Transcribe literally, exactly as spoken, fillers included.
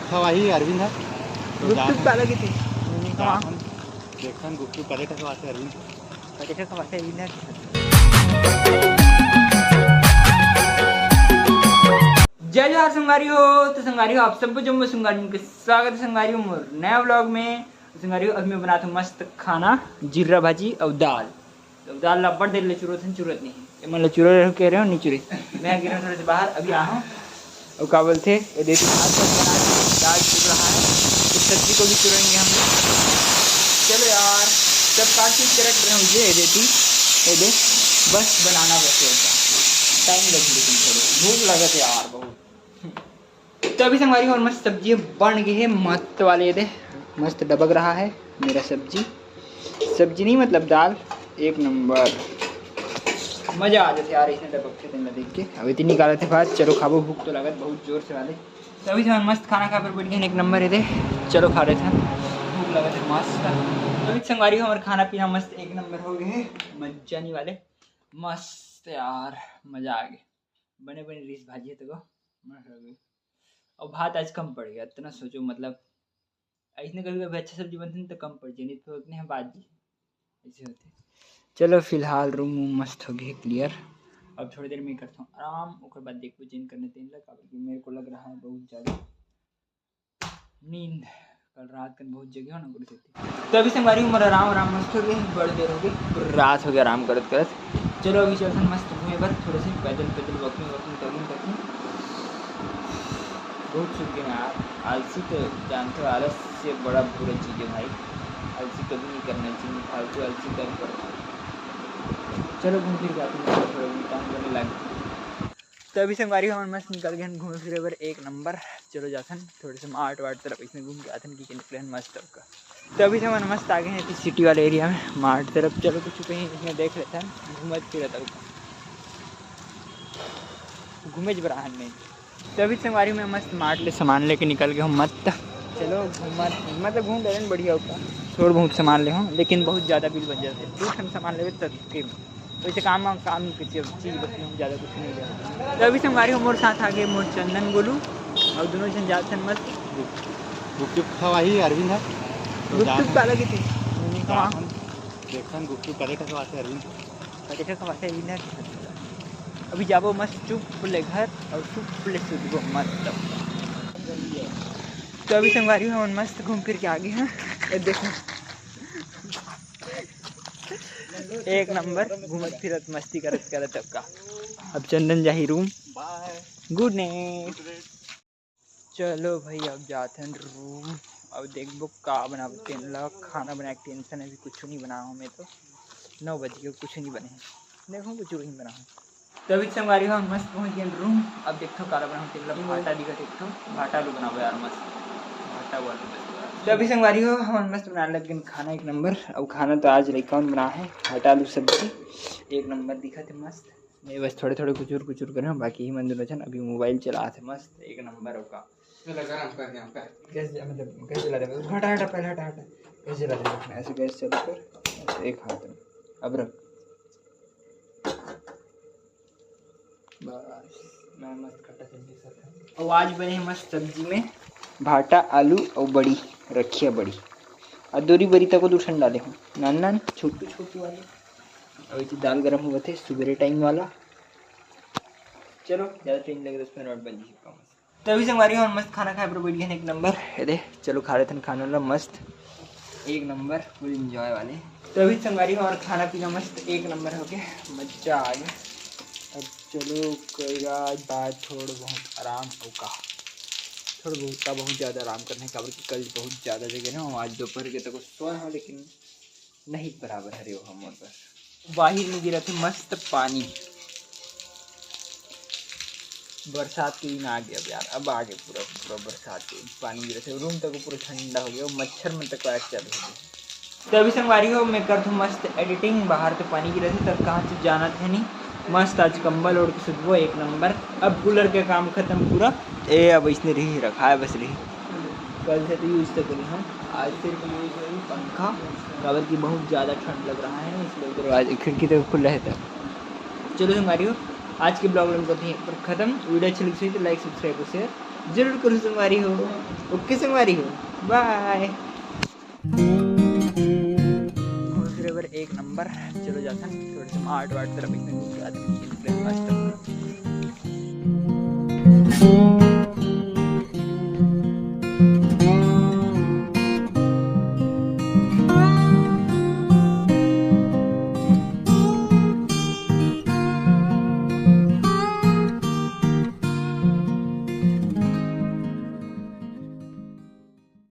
खवाही अरविंद ह। तो गुपचुप जान काला किथे? देखन, देखन गुपचुप करेठा खवाथे अरविंद। करेठा खवाथे अरविंद ह। जय जोहार संगवारी हो। तो संगवारी हो, आप सबो जम्मो संगवारी मन के स्वागत हे संगवारी हो मोर नया vlog में। संगवारी हो, अभी मैं बनात हूँ मस्त खाना, जीरा भाजी अउ दाल। तो दाल ला बड़ देर ले चुरोत हन, चुरत नहीं हे। एमन ला चुरो रहो कह रहे हो, नहीं चुरे। मैं गिरा थोड़े से बाहर, अभी आ हूँ। अउ का बोलथे, ये देती भात सब बना के, दाल चुर रहा है, तो सब्जी को भी चुरेंगे हम लोग। चलो यार, सब काट पीट के रख रहे हैं मुझे, ये देती, ये दे, बस बनाना बस होता। टाइम लग लेकिन थोड़े, भूख लगत हे यार बहुत। तो अभी संगवारी हो, मस्त सब्जी बन गई है, मस्त वाले, ये दे, मस्त डबक रहा है मेरा सब्जी। सब्जी नहीं, मतलब दाल, एक नंबर। मजा आ जाथे यार, इसने डबकथे तेन ला देख के। अब इतनी निकालत हे भात, चलो खाबो, भूख तो लागत बहुत जोर से वाले। तो अभी से हमन मस्त खाना खाए बर बैठ गए हन, एक नंबर, ये दे, चलो खा लेथन, भूख लागत हे मस्त। तो अभी संगवारी हो, हमर खाना पीना मस्त एक नंबर हो गए हे, मज्जानी वाले, मस्त यार, मजा आ गए। बने बने रिस भाजी हे तो मस्त हो गए। अउ भात आज कम पड़ गया, इतना सोचो, मतलब ऐसने कभी कभी अच्छा सब्जी बनथे न तो कम पड़ जाए, नहीं तो उतने हम बात जी ऐसे होते। चलो फिलहाल रूम वूम मस्त हो गए क्लियर। अब थोड़ी देर में करता हूँ आराम, ओकर बाद देखबो चेंज करने तेन ला, काबर कि मेरे को लग रहा है बहुत ज़्यादा नींद, कल रात कन बहुत जगे हो ना, ओकरे सेती। तो अभी संगवारी हो, मोर आराम, आराम मस्त हो गए, बड़ देर हो गई, पूरा रात हो गया आराम करत करत। चलो अभी चलथन मस्त घूमे बर, थोड़े से पैदल पैदल walking walking करनी करनी। बहुत सूत गए यार, आलसी तो जानते हो, आलस से बड़ा बुरा चीज़ है भाई। आलसी कभी नहीं करना चाहिए, फालतू आलसी कर पड़ता है। चलो घूम फिर के आते हैं, थोड़ा बहुत काम करने लग। तो अभी संगवारी हो, हमन मस्त निकल गए हन घूमे फिरे बर, एक नंबर। चलो जाथन थोड़े से मार्ट वार्ट तरफ, इसमें घूम के आथन कि निकले हन मस्त का। तो अभी से हमन मस्त आ गए हैं कि सिटी वाले एरिया में, मार्ट तरफ। चलो कुछ कहीं इसमें देख लेथन, घूमत फिरत अउ घूमे ज बराहन में। तो अभी संगवारी में मस्त मार्ट ले सामान लेके निकल गए हूँ मस्त। चलो घूमत, मतलब घूम लेन बढ़िया होता, थोड़ा बहुत सामान ले हूँ, लेकिन बहुत ज़्यादा बिल बन जाते, दो ठन सामान लेवे तब के। वैसे काम, काम की चीज़, चीज़ बस हम ज़्यादा कुछ नहीं लेना। तो अभी संगवारी हो, मोर साथ आ गए मोर चंदन गोलू, और दोनों जन जाते हैं मस्त। गुपचुप खवाही अरविंद है। तो गुपचुप जान काला किथे? जान देखन गुपचुप करेठा खवाथे अरविंद। करेठा खवाथे अरविंद है। अभी जाबो मस्त चुप ले घर और चुप ले सुतबो मस्त। तो अभी संगवारी हो, हमन मस्त घूम फिर के आ गए हैं। ये देखो, एक नंबर घूमत फिरत मस्ती करत करत अब का। अब चंदन जाही रूम। गुड नाइट। चलो भाई, अब जाथन रूम। अब देखबो का बनाबो तेन ला। खाना बनाए के टेंशन, अभी कुछ नहीं बनाया हूँ मैं तो। नौ बज गए, कुछ नहीं बने हैं। देखो कुछ नहीं बना हूँ। तो अभी संगवारी हो, हम मस्त पहुँच गए रूम। अब देखो काला बनाऊँ तेन ला। भाटा दिखत एक ठो, भाटा आलू बनाबो यार मस्त। भाटा आलू मस्त। तो अभी संगवारी हो, हम मस्त बनाने लग गए खाना एक नंबर। अब खाना तो आज लइका मन बनाए हे, भाटा आलू सब्जी एक नंबर दिखत हे मस्त। मैं बस थोड़े थोड़े कुचुर कुचुर करे हूँ, बाकी ही मन दोनों जन अभी मोबाइल चलात हे मस्त एक नंबर। ओका चला गरम कर दिया हम, कर। गैस ज-, मतलब गैस जला दे, हटा, हटा, पहले हटा, हटा। गैस जला दे, ऐसे गैस चालू कर, ऐसे एक हाथ में। अब रख। बस, मैं मस्त खट्टा सब्जी साथ। और आज बने हैं मस्त सब्जी में भाटा, आलू और बड़ी, रखिया बड़ी। और दोरी बरी तक को दू ठन डाले हूँ, नान नान, छोटू छोटू वाले। और इतनी दाल गरम हुआ थे सुबेरे टाइम वाला। चलो, ज़्यादा टाइम लगे, दस मिनट और बन जाए। तो अभी संगवारी हो, मस्त खाना खाए बर बैठ गए एक नंबर। ये दे, चलो खा लेथन खाना ला मस्त एक नंबर, फुल एंजॉय वाले। तो अभी संगवारी हो, और खाना पीना मस्त एक नंबर हो गया, मजा आ गया। अब चलो करेगा आज बात थोड़ा बहुत आराम होगा, थोड़ा बहुत का बहुत ज़्यादा आराम करने का, काबर कि कल बहुत ज़्यादा जगह ना, आज दोपहर के तक सोया हूँ लेकिन नहीं बराबर हरे हो हमर बर। बाहिर में गिरत हे मस्त पानी। बरसात के दिन आ गया अब यार, अब आ गए पूरा, पूरा बरसात के दिन पानी गिरत हे। रूम तक पूरा ठंडा हो गया, मच्छर मन तक काट चालू हो गया। तो अभी संगवारी हो, मैं करत हूँ मस्त एडिटिंग। बाहर तो पानी गिरत हे, तब कहाँ से जाना थे नहीं। मस्त आज कंबल ओढ़ के सुतबो, एक नंबर। अब कूलर के काम खत्म पूरा। ए, अब इसने रही, रखा है बस रही। कल से तो यूज़ तो करी हम, आज सिर्फ यूज़ होई पंखा, काबर कि बहुत ज़्यादा ठंड लग रहा है ना, इसलिए दरवाजे खिड़की तो खुला है तब। चलो संगवारी हो, आज के ब्लॉग हम करते हैं पर ख़त्म। वीडियो अच्छी लगी तो लाइक, सब्सक्राइब और शेयर जरूर करो संगवारी हो। ओके संगवारी हो, बाय। घूमे फिरे बर एक नंबर। चलो जाथन, थोड़े से मार्ट वार्ट तरफ एकदम घूम के आथन, ब्रेकफास्ट।